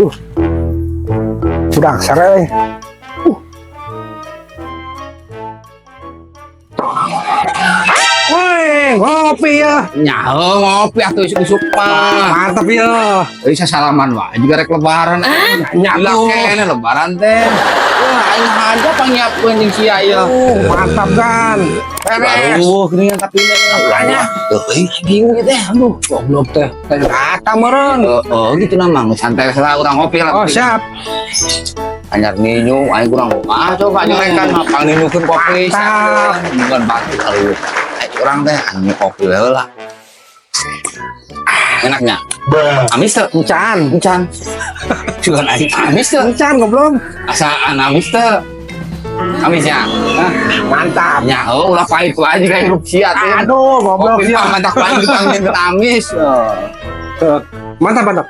Udah sare. Woi, ngopi ya. Nyaho ngopi atuh isuk-isuk mah. Mantap ya. Euy, sasalaman wae juga rek lebaran. Nya Gila tuh. Kene lebaran teh. Wah, aing aja pangnyiapkeun jeung sia ieu. Mantap kan. Beres. Aduh, geuningan tapi ini. Makanya. Euy, Bingung gitu teh. Aduh, goblok teh. Teh kata meureun. Oh, gitu nama geus santai lah urang ngopi lah. Oh, siap. Anyar ninyu, aing kurang ah coba nyorekan mah pangninyukeun kopi. Mantap. Bukan batu kalau aing urang teh anu kopi heula. Enaknya. Amis teu? Encan. Encan. Cuman aing amis teu. Encan goblok. Asa amis teu. Amisnya. Hah? Mantap. Nya, oh, ulah pahit wae jiga hirup sia teh. Aduh, goblok Kopi ya. mah mantap pahit ditangin amis. Mantap, mantap.